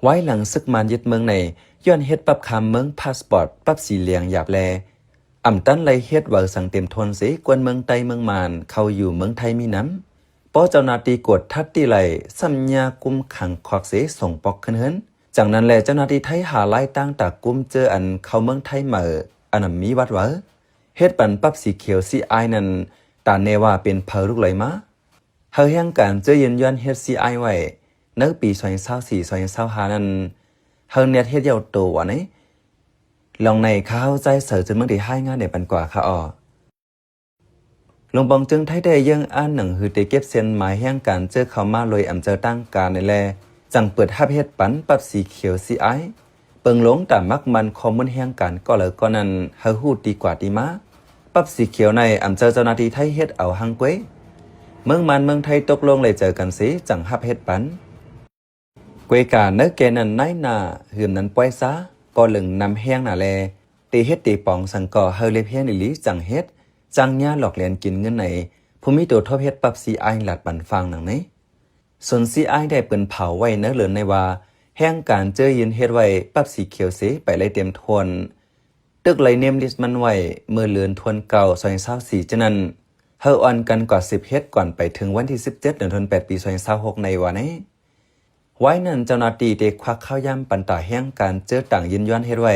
ວາຍຫຼັງເສິກມານຍຶດເມືອງໃນ ຍ້ອນເຮັດປັບຂ້າມເມືອງ ພາສປອດ ປັບສີແດງຫຍາບແລ ອຳຕັນໄດ້ເຮັດໃບສັ່ງເຕັມໂທນເສ ກວນເມືອງໃຕ້ເມືອງມານເຂົ້າຢູ່ເມືອງໄທມີນຳ. ພໍເຈົ້າໜ້າທີ່ກວດທັດຕິໄດ້ ຊ້ຳຍາຄຸມຂັງຄອກເສ ສົ່ງປອກຄືນເຮືອນ. ຈັ່ງນັ້ນແລ ເຈົ້າໜ້າທີ່ໄທຫາລາຍຕ່າງຕາກຸມເຈີອັນເຂົ້າເມືອງໄທໃໝ່ ອັນນຳມີວັດເວີ ເຮັດປັນປັບສີຂຽວຊີອາຍນັ້ນ ຕາແນ່ວ່າເປັນໃຜລຸກໄຫຼມາ. ເຮົາແຮງການເຈີຢືນຢັນເຮັດຊີອາຍໄວ້ ໃນປີສອງພັນຊາວສີ່ ສອງພັນຊາວຫ້ານັ້ນ ເຮົາແນດເຮັດເຍົາໂຕວ່າໃນ ລອງໃນ ຂ້າເຮົາໃຈເສີເຈີເມືອງທີ່ຮາຍງານໃນປັນກວ່າຄ່າອໍ. ລົງປອງຈຶ່ງໄທແຕ່ເຢີ້ງອ່ານໜັງສືເຕເກັບເສັ້ນໝາຍແຮງການເຈີເຂົ້າມາໂດຍອຳເຈີຕາງການໃນແລ ຈັ່ງເປີດຮັບເຮັດປັນປັບສີຂຽວຊີອາຍ. ເບິ່ງລົງຕາມມັກມັນຂໍ້ມູນແຮງການກໍເລີຍກໍນັ້ນ ເຮົາຮູ້ທີ່ກວ່າທີ່ມາ. ປັບສີຂຽວໃນ ອຳເຈີເຈົ້າໜ້າທີ່ໄທເຮັດເອົາຮັງກວຍ ເມືອງມານເມືອງໄທຕົກລົງໄດ້ເຈີກັນເສ ຈັ່ງຮັບເຮັດປັນ. ກວຍກາເນີແກ່ນັ້ນນາຍໜ້າ ຫືມນັ້ນປ່ອຍຊາ ກໍເລິງນຳແຮງໜ້າແລ ເຕເຮັດເຕປອງສັງກໍເຮົາເລັບຮຽນອີ່ຫຼີຈັ່ງເຮັດ ຈ້າງຍາຫຼອກແລນກິນເງິນໃນ ຜູ້ມີໂຕທົບເຮັດປັບຊີອາຍລັດບັນຟັງໜັງໃນ. ສ່ວນຊີອາຍໄດ້ເປິນເຜົາໄວ້ໃນເລີນໃນວ່າ ແຮງການເຈີຢືນເຮັດໄວ້ປັບສີຂຽວເສໄປໄດ້ເຕັມໂທນ. ຕຶກໄລ່ເນມລິດມັນໄວ້ເມື່ອເດືອນທວນເກົ້າ ສອງພັນຊາວສີ່ ຈະນັ້ນ ເຮົາອ່ອນກັນກວ່າສິບເຮັດກ່ອນໄປເຖິງວັນທີສິບເຈັດ ເດືອນທວນແປດ ປີສອງພັນຊາວຫົກໃນວ່າໃນ. ວາຍນັ້ນເຈົ້າໜ້າທີ່ໄດ້ຄວັກຂ່າວຢາມປັນຕາແຮງການເຈີຕ່າງຢືນຢັນເຮັດໄວ້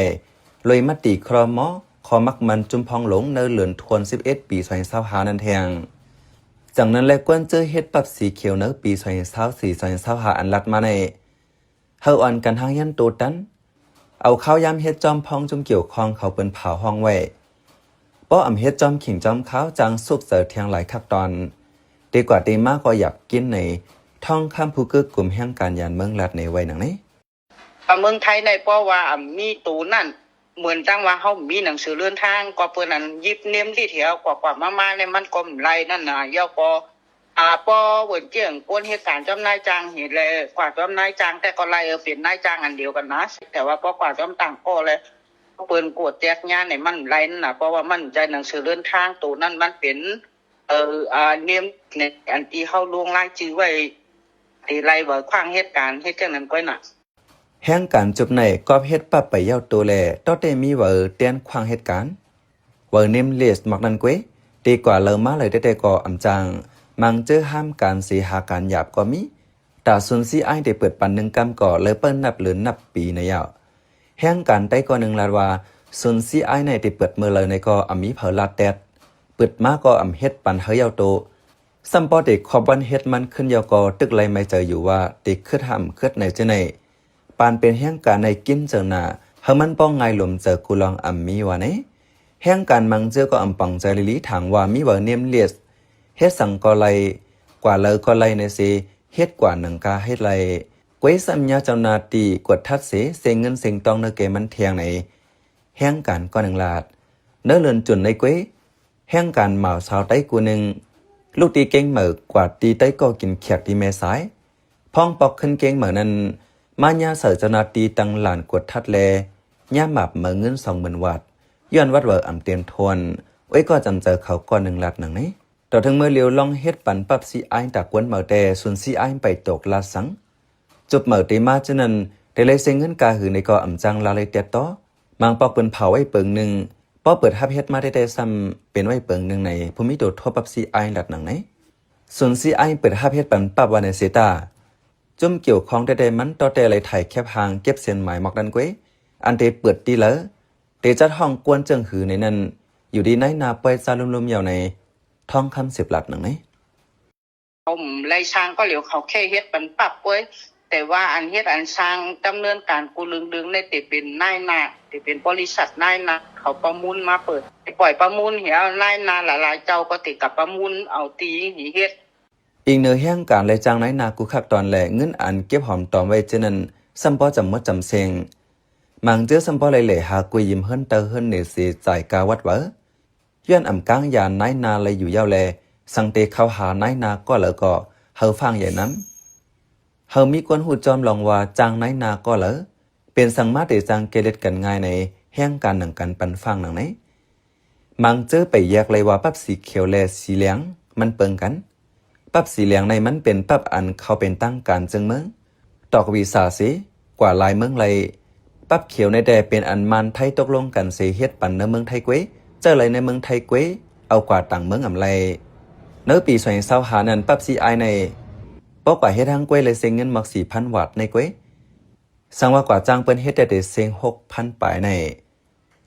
ໂດຍມະຕິຄຣມ ຂໍມັກມັນຈຸມພອງລົງໃນເດືອນທວນສິບເອັດ ປີສອງພັນຊາວຫ້ານັ້ນແທງ. ຈັ່ງນັ້ນແລ ກວນເຈີເຮັດປັບສີຂຽວໃນປີສອງພັນຊາວສີ່ ສອງພັນຊາວຫ້າອັນລັດມາໃນ ເຮົາອ່ອນກັນຮ່າງຮຽນໂຕຕັນ ເອົາຂ່າວຢາມເຮັດຈອມພ້ອງຈຸມກ່ຽວຂ້ອງເຂົາເປິນພາວຮ້ອງໄວ້ ປໍອຳເຮັດຈອມຂິງຈອມຄາວ ຈາງສຸກເຈີແທງຫຼາຍຄັກຕອນ ເຕກວ່າເຕມາກໍຢາກກິນໃນ ທອງຄຳຜູ້ເກີກກຸ່ມແຮງການຢານເມືອງລັດໃນໄວ້ໜັງໃນ. ອາ ເມືອງໄທໃນ ເພາະວ່າອຳມີໂຕນັ້ນ ເໝືອນຈັ່ງວ່າເຮົາມີໜັງສືເດີນທາງ ກໍເພິ່ນອັນຢິບເນມລິດແຖວ ກວ່າໆມາໆໃນມັນກໍບໍ່ໄລ່ນັ້ນນະ ແລ້ວກໍ ອາ ພໍເວີນຈຽງຄົນເຮັດການຈອມນາຍຈ້າງເຮັດແລ້ວ ກວ່າຈອມນາຍຈ້າງ ແຕ່ກໍໄລ່ເອົາເປັນນາຍຈ້າງອັນດຽວກັນນະ ແຕ່ວ່າພໍກວ່າຈອມຕ່າງກໍແລ້ວ ເພິ່ນກວດແຈກຍາໃນມັນໄລ່ນັ້ນນະ ເພາະວ່າມັນໃຈໜັງສືເດີນທາງໂຕນັ້ນມັນເປັນ ເອີ ອາ ເນມໃນອັນທີ່ເຮົາລົງລາຍຊື່ໄວ້ ທີ່ໄລ່ເອົາຂວາງເຮັດການເຮັດຈັ່ງນັ້ນກ້ອຍນະ. ແຮງການຈຸບໃນກອບເຮັດປັບໄປເຍົາໂຕແລ ຕໍ່ແຕ່ມີເວີແຕນຂວາງເຮັດການ ເວີເນມລິດໝາກນັ້ນເກວ ເຕກວ່າເລີມາເລີຍແຕ່ໆກໍອຳຈ້າງ ມັງເຈີຫ້າມການເສຫາການຫຍາບກໍມີ ຕາສູນຊີອາຍເຕເປີດປັນໜຶ່ງກຳກໍເລີເປີດນັບເດືອນນັບປີໃນເຍົາ. ແຮງການໄຕ້ກໍໜຶ່ງລາດວ່າ ສູນຊີອາຍໃນເຕເປີດເມື່ອເລີໃນກໍອຳມີເຜີລາດແຕດ ປຶດມາກໍອຳເຮັດປັນເຮີເຍົາໂຕ ຊ້ຳປໍເຕຄອບວັນເຮັດມັນຂຶ້ນເຍົາກໍຕຶກໄລ່ໄມໃຈຢູ່ວ່າເຕຄຶດຫ້າມຄຶດໃນເຈີໃນ ປານເປັນແຮງການໃນກິນເຈີໜ້າ ເຮີມັນປ້ອງງ່າຍລົມເຈີກູລອງອຳມີວ່າໃນ. ແຮງການມັງເຈີກໍອຳປອງໃຈລີໆ ຖາມວ່າມີເວີເນມລິດ ເຮັດສັງກໍໄລ່ ກວ່າເລີກໍໄລ່ໃນເສ ເຮັດກວ່າໜັງກາເຮັດໄລ່ ກວຍຊ້ຳຍາເຈົ້າໜ້າທີ່ກວດທັດເສ ເສັງເງິນເສັງຕອງເນີແກ່ມັນແທງໃນ. ແຮງການກໍໜຶ່ງລາດ ເນີເລີນຈຸນໃນກວຍ ແຮງການໝາວຊາວໄຕ້ກູໜຶ່ງ ລູກຕີເກງເໝີກວ່າຕີໄຕ້ກໍກິນແຂກທີ່ແມ່ສາຍ ພ້ອງປອກຂຶ້ນເກງເໝີນັ້ນ ມາຍາໃສ່ເຈົ້າໜ້າທີ່ຕັ້ງດ່ານກວດທັດແລ ຍາມາບເໝີເງິນສອງໝື່ນວາດ ຍ້ອນວັດເວີອຳເຕັມໂທນ ໂອ້ຍກໍຈຳໃຈເຂົາກໍໜຶ່ງລາດໜັງໃນ. ຕໍ່ເຖິງເມື່ອລຽວລອງເຮັດປັນປັບຊີອາຍຕາກວນເໝີແຕ່ ສູນຊີອາຍໄປຕົກລາດສັງ ຈົບເໝີເຕມາຈາກນັ້ນ ໄດ້ໄລ່ເສັງເງິນກາຫືໃນກໍອຳຈ້າງລາໄລ່ແຕດຕໍ່ ມັງປອກເປີນເຜົາໄວ້ເປີງໜຶ່ງ ປໍເປີດຮັບເຮັດມາແຕ່ໆຊ້ຳເປັນໄວ້ເປີງໜຶ່ງໃນ ຜູ້ມີໂຕໂທປັບຊີອາຍລັດໜັງໃນ. ສູນຊີອາຍເປີດຮັບເຮັດປັນປັບວ່າໃນເສຕາ ຈຸ້ມກ່ຽວຂ້ອງແຕ່ໆມັນຕໍ່ແຕ່ໄລ່ໄຖ່າຍແຄບຮ່າງເກັບເສັ້ນໝາຍໝອກດັນກວຍ ອັນເຕເປີດຕີເລີ ເຕຈັດຫ້ອງກວນເຈີງຫືໃນນັ້ນ ຢູ່ດີນາຍໜ້າປ່ອຍຈາລຸ່ມໆເຍົາໃນ ທອງຄຳສິບລັດໜັງໃນ. ເຂົາໄລ່ສ້າງກໍຫຼຽວ ເຂົາແຄ່ເຮັດປັນປັບເວີຍ ແຕ່ວ່າອັນເຮັດອັນສ້າງດຳເນີນການກູ້ເລື່ອງໆນີ້ ເຕເປັນນາຍໜ້າ ເຕເປັນບໍລິສັດນາຍໜ້າ ເຂົາປະມູນມາເປີດ ໄປປ່ອຍປະມູນແລ້ວ ນາຍໜ້າຫຼາຍໆເຈົ້າກໍເຕກັບປະມູນເອົາຕີເຮັດ. ອີງເໜີແຮງການໄລ່ຈ້າງນາຍໜ້າກູ້ຄັກຕອນ ແລະ ເງິນອັນເກັບຫອມຕອມໄວ້ເທື່ອນັ້ນ ຊ້ຳພໍຈຳໝົດຈຳເສັງ ມັງເຈີຊ້ຳພໍໄລ່ແຫຼຫາກຸຍຢືມເຮືອນເຕີເຮືອນເນເສຈ່າຍກາວັດເວີ ຍ້ອນອຳກາງຢານນາຍໜ້າໄລ່ຢູ່ເຍົາແລ ສັງເຕເຂົ້າຫານາຍໜ້າກໍເລີກໍ ເຮົາຟັງໃຫຍ່ນຳ ເຮົາມີຄວາມຮູ້ຈອມລອງວ່າຈ້າງນາຍໜ້າກໍເລີ ເປັນສັງມາເຕຈ້າງເກເລັດກັນງ່າຍໃນ ແຮງການໜັງກັນປັນຟັງໜັງໃນ. ມັງເຈີໄປແຍກໄລ່ວ່າປັບສີຂຽວ ແລະ ສີແດງມັນເປິງກັນ ປັບສີແດງໃນມັນເປັນປັບອັນເຂົ້າເປັນທາງການເຊິ່ງເມືອງ ຕອກວີຊາເສ ກວ່າຫຼາຍເມືອງໄລ້. ປັບຂຽວໃນແຕ່ເປັນອັນມານໄທຕົກລົງກັນເສເຮັດປັນໃນເມືອງໄທເກວ ເຈົ້າໄລ່ໃນເມືອງໄທເກວ ເອົາກວ່າຕ່າງເມືອງອຳໄລ. ໃນປີສອງພັນຊາວຫ້ານັ້ນ ປັບຊີອາຍໃນ ປົກກວ່າເຮັດຮັງເກວ ແລະ ເຊັງເງິນໝາກສີ່ພັນວາດໃນເກວ. ສັງວ່າກວ່າຈ້າງເພິ່ນເຮັດແຕ່ເຕັເຊັງຫົກພັນປາຍໃນ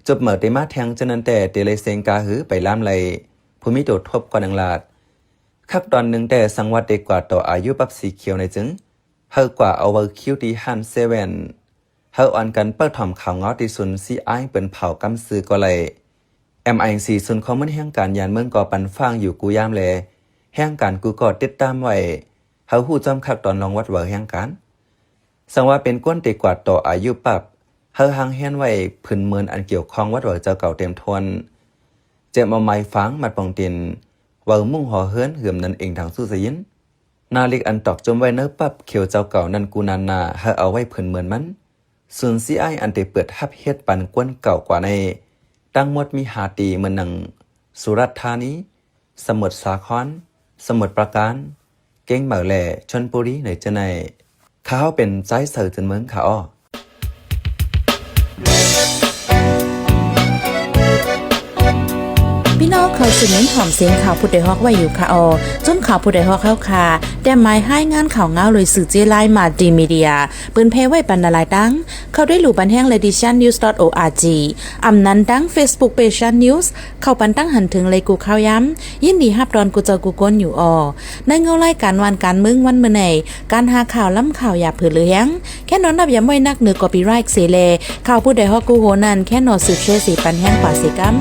ຈົບເໝີເຕມາແທງຈາກນັ້ນແຕ່ເຕໄລ່ເຊັງກາຫືໄປລ້າມໄລ່ ຜູ້ມີໂຕທົບກວ່າໜຶ່ງລາດ. ຄັກຕອນໜຶ່ງແຕ່ສັງວ່າເຕກວ່າຕໍ່ອາຍຸປັບສີຂຽວໃນຈຶ່ງ ເຮົາກວ່າເອົາເວີຄິວທີ່ຮ້ານເຊເວັນ ເຮົາອ່ອນກັນເປີດຖອມຂ່າວເງົາທີ່ສູນຊີອາຍເປັນເຜົ່າກຳຊື່ກໍໄລ່. ເອັມໄອຊີ ສູນຂໍ້ມູນແຫ່ງການຍານເມືອງກໍປັນຟາງຢູ່ກູຍາມແລ ແຫ່ງການກູກໍຕິດຕາມໄວ້ ເຮົາຮູ້ຈ້ອມຄັກຕອນລອງວັດເວີແຫ່ງການ. ສັງວ່າເປັນກວນເຕກວາດຕໍ່ອາຍຸປັບ ເຮົາຮ່າງແຮນໄວ້ຜືນເມີນອັນກ່ຽວຂ້ອງວັດເວີເຈົ້າເກົ່າເຕັມທວນ ເຈັມເອົາໄມ້ຟາງມັດປ່ອງຕີນ ເວີມຸ້ງຫໍເຮືອນ ເຮືອມນັ້ນເອງທາງສູ້ສະຍິນ. ໜ້າລິກອັນຕອກຈົ່ມໄວ້ໃນປັບຂຽວເຈົ້າເກົ່ານັ້ນກູນານາ ເຮົາເອົາໄວ້ຜືນເມີນມັນ. ສູນຊີອາຍອັນເຕເປີດຮັບເຮັດປັນກວນເກົ່າກວ່າໃນ ທັງໝົດມີຫ້າຕີ ເໝືອນໜຶ່ງ ສຸລາດທານີ ສະໝຸດສາຄອນ ສະໝຸດປາການ ກຽງໃໝ່ ແລະ ຊົນບູລີ ໃນເທື່ອໃນ. ຂ້າເຮົາເປັນຊາຍເສີເຈີນເມືອງ ຂ້າອໍ. ພີ່ນ້ອງເຂົ້າສູ່ເມັນຫອມສຽງຂ່າວຜູ້ໃດຮອກໄວ້ຢູ່ ຂ້າອໍ. ຈຸ້ມຂ່າວຜູ້ໃດຮອກເຮົາຄ່າ ແຕ້ມໝາຍຮາຍງານຂ່າວເງົາໂດຍສື່ເຈ້ລາຍ Multimedia ເປີນແຜ່ໄວ້ປັນຫຼາຍໆຕັ້ງ ເຂົ້າດ້ວຍລູກບັນແຮງ Ladies Chan News dot org ອຳນັ້ນຕັ້ງ Facebook Page Chan News ເຂົ້າປັນຕັ້ງຫັນເຖິງໄລກູ່ຂ່າວຍາມ ຍິນດີຮັບຕ້ອນກູ່ເຈົ້າກູ່ຄົນຢູ່ອໍ. ໃນເງົາລາຍການວານການເມືອງວັນມື້ໃນ ການຫາຂ່າວລ້ຳຂ່າວຢ່າເຜີເຫຼືອແຮງ ແຄ່ນອນນັບຢາມໄວ້ນັກເໜືອ copyright ເສແລ ຂ່າວຜູ້ໃດຮອກກູ່ໂຮນັ້ນ ແຄ່ນອນສືບແຊເສປັນແຮງກວ່າເສກຳ.